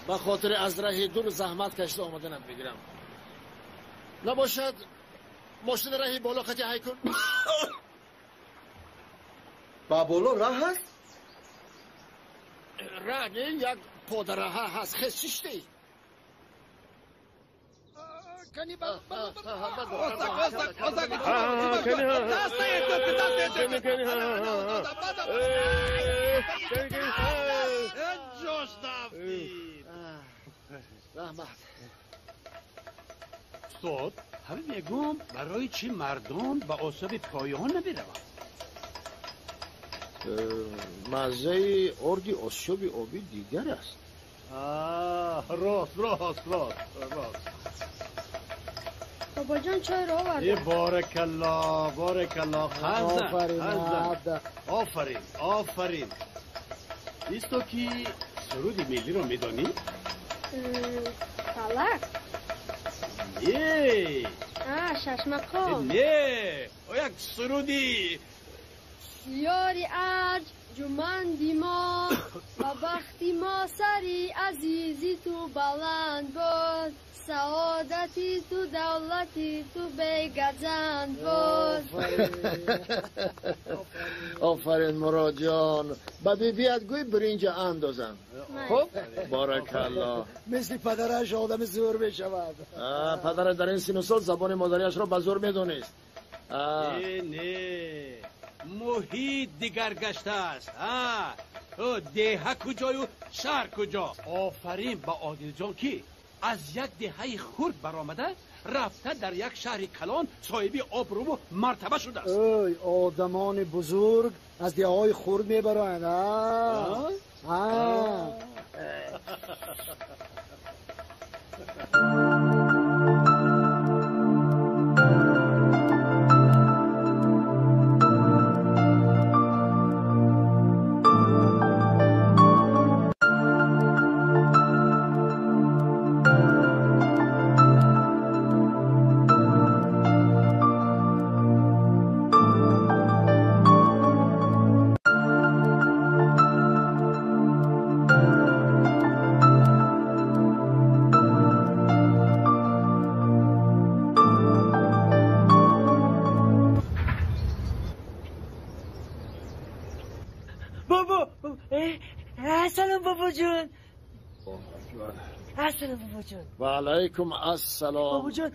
ба хотири аз раҳи дур заҳмат кашида омаданат мегирам. Набошад, мошина раҳи боло қати ҳай кун. Ба боло раҳ ҳаст? Раҳ не, як подараҳа ҳаст. Хез чиштӣ? Раҳмат. Устод, ҳамин мегӯм, барои чӣ мардум ба осиёби поён намераванд? Маззаи орди осиёби обӣ дигар аст. Рост, рост, рост, рост. Бобоҷон, чойро овардам. Боракалло, боракалло. Офарин, офарин, офарин. Исто ки суруди миллиро медонӣ? Фалак? Не. Шашмақом. Не, як суруди ёри арҷ ҷуманди мо, ба бахти мо сари азизи ту баланд бод, саодати ту давлати ту бегазанд бод. Офарин, Муроҷон. Ба бибият гӯй биринҷа андозанд. Хуб, боракалло. Мисли падараш одами зӯр мешавад. Падараш дар ин сину сол забони модариашро ба зӯр медонист. Не, не, муҳит дигар гаштааст. Деҳа куҷою шаҳр куҷо. Офарин ба Одилҷон ки аз як деҳаи хурд баромада рафта дар як шаҳри калон соҳиби обрӯву мартаба шудааст. Ой, одамони бузург аз деҳаҳои хурд мебароянд. Ассалом бобоҷон. Ассалом бобоҷон. Ва алайкум ассалом. Бобоҷон,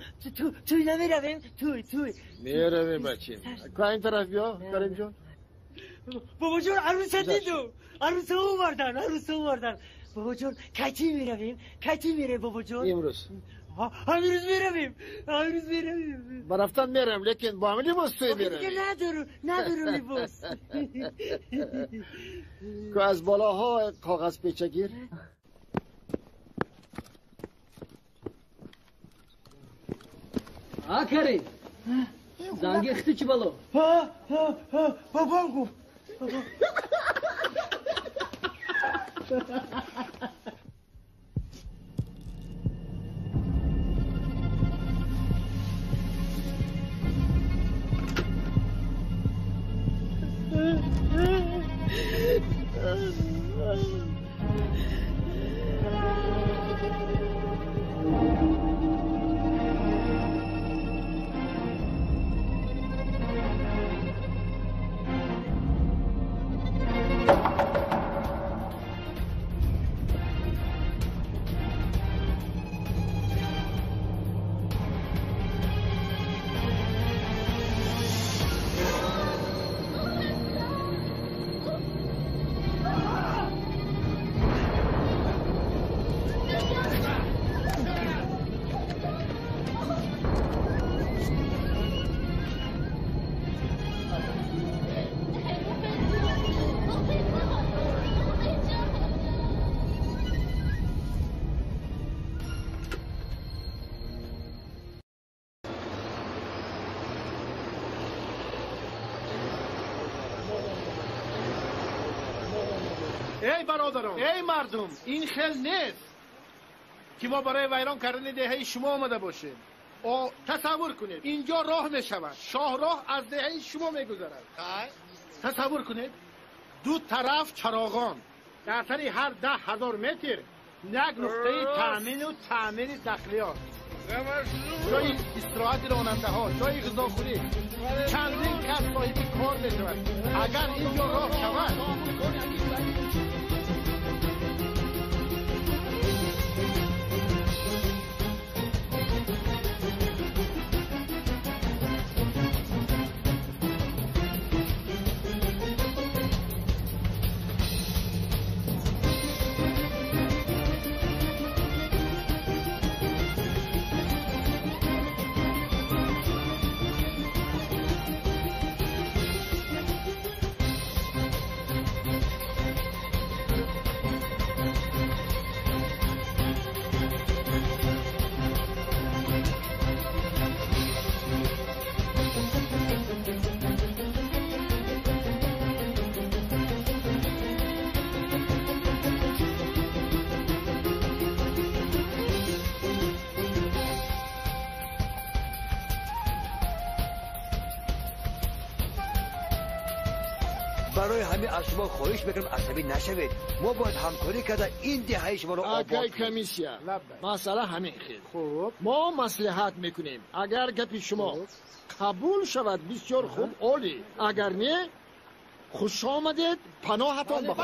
туй намеравем? Туй, туй. Меравем бачим. Ка ин тараф биё, Каримҷон. Бобоҷон, арӯса дидум. Арӯса овардан, арӯса овардан. Бобоҷон, кай меравем? Кай меравем, бобоҷон? Имрӯз. Ҳамин рӯз меравем. Ҳамин рӯз меравем. Ба рафтан меравем, лекин бо ҳамин либос туй меравем. Надорум, надорум либос. Ку аз болоҳо коғаз печа гир. А, Карим, занги хти чӣ бало? Бобом гуфт. Эй бародарон, эй мардум, ин хел нест ки мо барои вайрон кардани деҳаи шумо омада бошем. Тасаввур кунед, инҷо роҳ мешавад, шоҳроҳ аз деҳаи шумо мегузарад. Тасаввур кунед, ду тараф чароғон, дар сари ҳар 10,000 метр як нуқтаи таъмину таъмири нақлиёт, ҷои истироҳати ронандаҳо, ҷои ғизохӯрӣ. Чандин кас соҳиби кор мешавад. Агар инҷо роҳ шавад. барои ҳамин аз шумо хоҳиш мекунам асабӣ нашавед. Мо бояд ҳамкорӣ карда ин деҳаи шуморо обод кунем. Акай комиссия, масъала ҳамин хел. Мо маслиҳат мекунем. Агар гапи шумо қабул шавад, бисёр хуб, олӣ. Агар не, хуш омадед, паноҳатон ба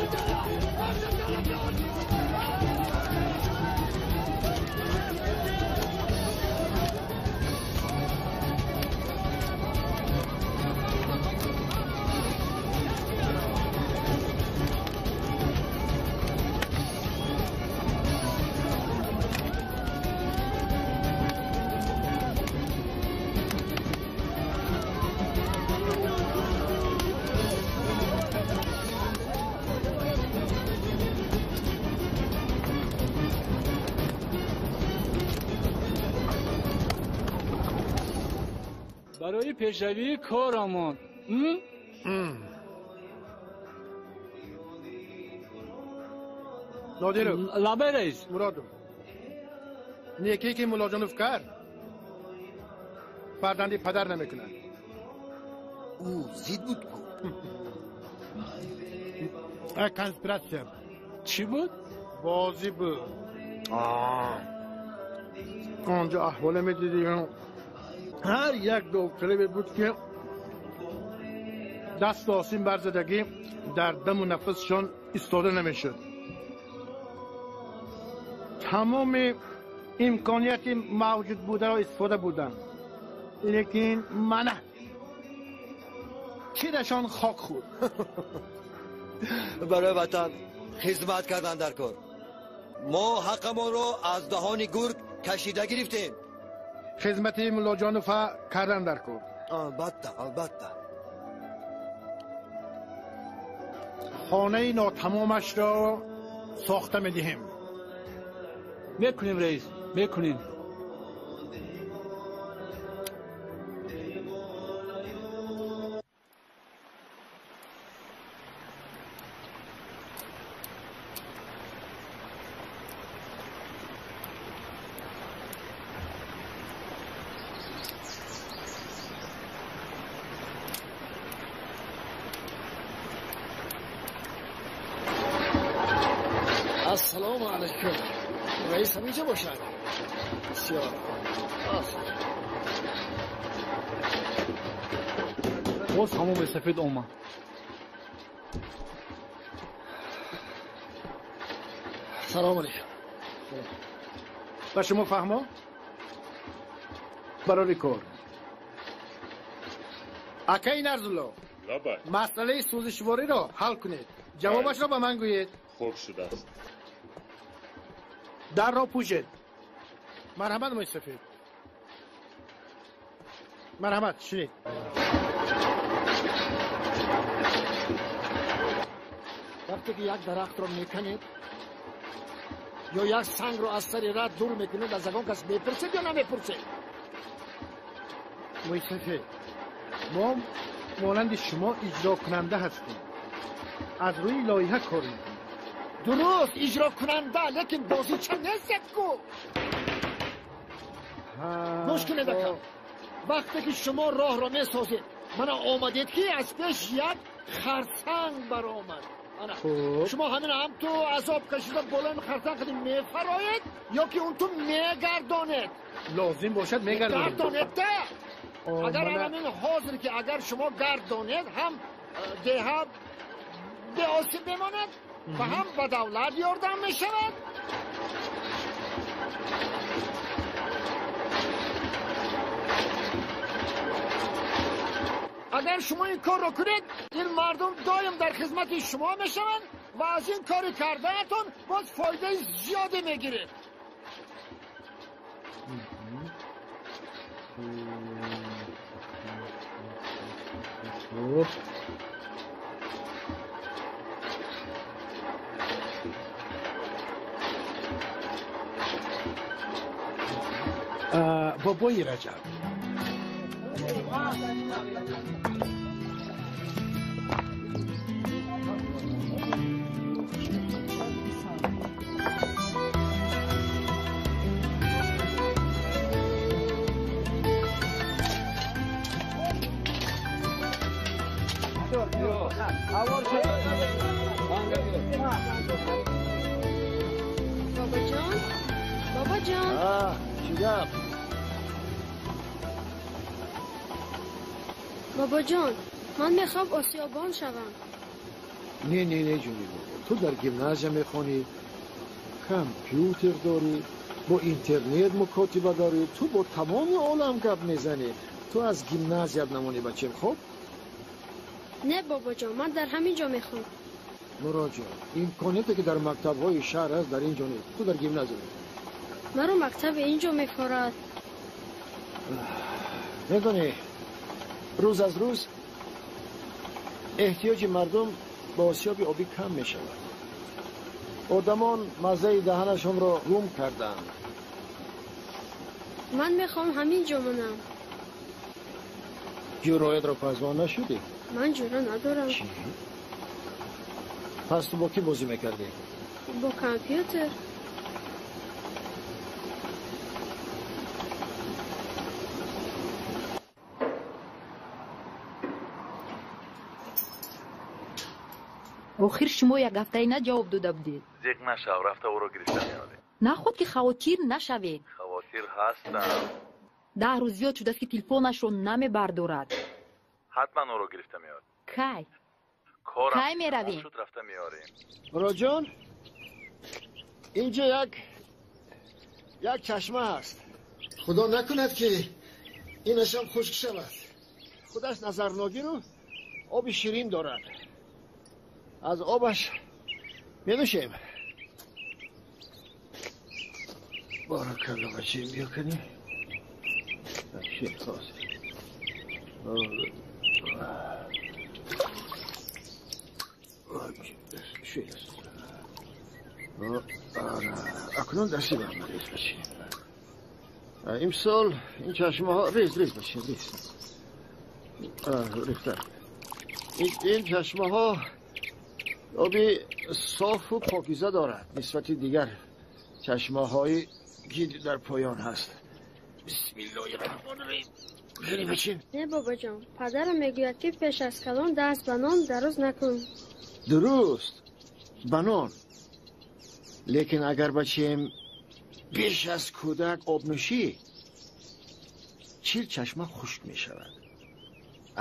Худо. Барои пешравии корамон. Нодиров. Лабай раис. Муродов. Некие ки Муллоҷонов кард, фарзанди падар намекунад. Ӯ зид буд ку. Конспиратсия. Чӣ буд? Бозӣ буд. Онҷо аҳволе медидӣ. Ҳар як довталабе буд ки даст осим барзадагӣ дар даму нафасшон истода намешуд. Тамоми имконияти мавҷуд бударо истифода бурданд. Лекин мана кирашон хок хӯрд. Барои ватан хизмат кардан дар кор. Мо ҳаққамонро аз даҳони гург кашида гирифтем. Хизмати Муллоҷонова кардан дар кор. Албатта, албатта. Хонаи нотамомашро сохта медиҳем. Мекунем раис, мекунем. Ассалому алайкум. Раис ҳаминҷо бошад. Бисёр. Боз ҳамон мӯйсафед омад. Салому алайкум. Ба шумо фаҳмо? Барори кор. Акаи Нарзулло, масъалаи сӯзишвориро ҳал кунед. Ҷавобашро ба ман гӯед. Хуб шудааст. Дарро пӯшед. Марҳамат, мӯйсафед. Марҳамат, шинед. Вақте ки як дарахтро меканед ё як сангро аз сари раҳ дур мекунед, аз ягон кас мепурсед ё намепурсед? Мӯйсафед, мо монанди шумо иҷрокунанда ҳастем. Аз рӯи лоиҳа кор мекунем. Дуруст, иҷрокунанда, лекин бозича нестед ку. Гӯш кунед, ака. Вақте ки шумо роҳро месозед, мана омадед ки аз пеш як харсанг баромад. Шумо ҳамин ҳам ту азоб кашида болои харсанг қади мефароед ё ки он ту мегардонед? Лозим бошад мегардонед. Гардонед да. Агар ҳамин ҳозир ки агар шумо гардонед, ҳам деҳа беосиб мемонад ва ҳам ба давлат ёрдам мешавад. Агар шумо ин корро кунед, ин мардум доим дар хизмати шумо мешаванд ва аз ин кори кардаатон боз фоидаи зиёде мегиред. Бобои Раҷаб. Бобоҷон, бобоҷон. Чӣ гап? Бобоҷон, ман мехоҳам осиёбон шавам. Не, не, не, ҷони бобо. Ту дар гимназия мехонӣ, компютер дорӣ, бо интернет мукотиба дорӣ, ту бо тамоми олам гап мезанӣ. Ту аз гимназият намонӣ, бачем, хоб? Не, бобоҷон, ман дар ҳамин ҷо мехонам. Муроҷон, имконияте ки дар мактабҳои шаҳр аст, дар ин ҷо нест. Ту дар гимназия мехонӣ. Маро мактаби ин ҷо мефорад. Медонӣ, рӯз аз рӯз эҳтиёҷи мардум ба осиёби обӣ кам мешавад. Одамон маззаи даҳанашонро гум карданд. Ман мехоҳам ҳамин ҷо монам. Ҷӯроятро пазмон нашудӣ? Ман ҷӯра надорам. Чӣ? Пас ту бо кӣ бозӣ мекардӣ? Бо компютер. Охир шумо як ҳафтаина ҷавоб дода будед. Зиқ нашав, рафта ӯро гирифта меорем. Наход ки хавотир нашавед. Хавотир ҳастам. 10 рӯз зиёд шудааст ки телефонашро намебардорад. Ҳатман ӯро гирифта меорем. Кай? Корам Кай меравем? шуд, рафта меорем. Муроҷон, инҷо як чашма ҳаст. Худо накунад ки инашам хушк шавад. Худаш назарногиру оби ширин дорад. Аз обаш менӯшем. Баракалло, бачаем, биё кани. Акнун дасти ман рез бачаем. Имсол ин чашмаҳо рез рез бачаем, рез. Рехтар. Ин чашмаҳо оби софу покиза дорад нисбати дигар чашмаҳое ки дар поён ҳаст. Бисмиллоҳи раҳмони раҳим. Бирем бачаем. Не бобоҷон, падарам мегӯяд ки пеш аз калон даст ба нон дароз накун. Дуруст, ба нон. Лекин агар бачаем пеш аз кӯдак об нӯшӣ, 40 чашма хушк мешавад.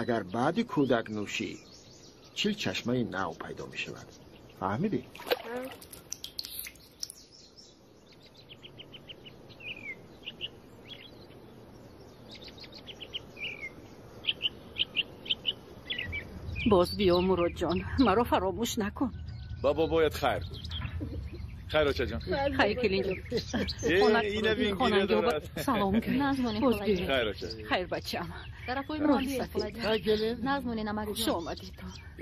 Агар баъди кӯдак нӯшӣ, 40 чашмаи нав пайдо мешавад. Фаҳмидӣ? Боз биё Муродҷон, маро фаромӯш накун. Ба бобоят хайр гӯй. Хайр очаҷон. Хайр келинҷон. Ина бин гиря дорад. Салом гӯй. Нағз Боз биё. Хайр оча. Хайр бачам. Тарафҳои мо биёед холаҷон. Хайр келин. Нағз монед намакҷон. Хуш омадед.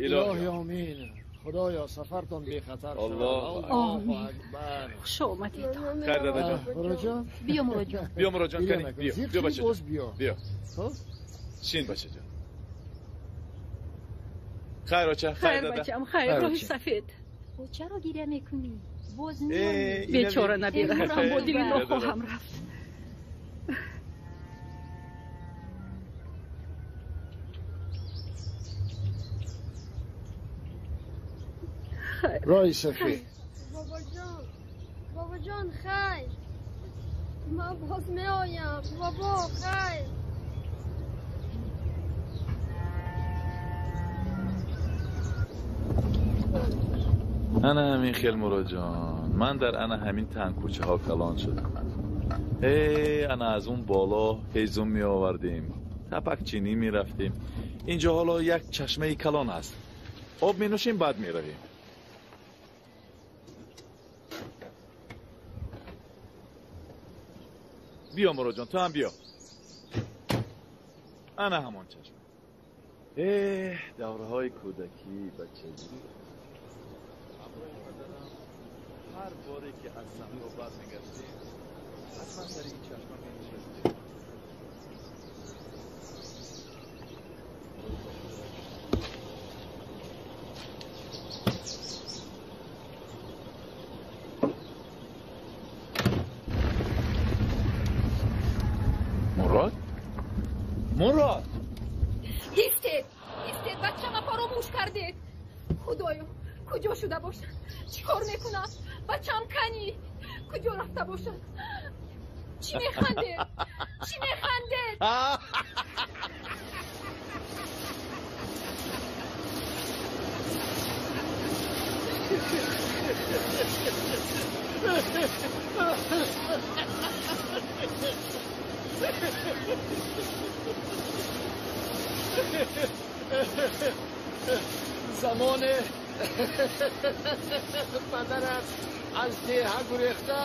Илоҳи омин. Худоё сафартон бехатар шавад. Аллоҳу Омин. Акбар. Хуш омадед. Хайр дадаҷон. Муроҷон. Биё Муроҷон. Биё Муроҷон, кани. Биё. Биё бачаҷон. Боз биё. Биё. Хуб? Шин бачаҷон. Хайр оча, хайр Хайр дада. бачам, хайр Хайр роҳи оча. сафед. Чаро гиря мекунӣ? Боз Э, меоӣ. ина Бечора бин. набираам, бо дили Гиря дорад. нохоҳам рафт. Роҳи сафед. Бобоҷон, бобоҷон, хайр. Ман боз меоям. Бобо, хайр. Ана ҳамин хел Муроҷон, ман дар ана ҳамин тангкӯчаҳо калон шудам. Ана аз он боло ҳезум меовардем, тапакчинӣ мерафтем. Инҷо ҳоло як чашмаи калон аст. Об менӯшем, баъд меравем. Биё Муроҷон, ту ҳам биё. Ана ҳамон чашма. Давраҳои кӯдакӣ, бачагӣ. Ҳар боре ки аз саҳро бармегаштем, ҳатман сари ин чашма менишастем. Мурод? Мурод! Истед, истед, бачама фаромӯш кардед. Худоё, куҷо шуда бошад? Чӣ кор мекунад? Бачам кани? Куҷо рафта бошад? Чӣ механдед? Чӣ механдед? Замоне падарат аз деҳа гурехта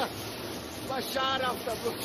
ба шаҳр рафта буд.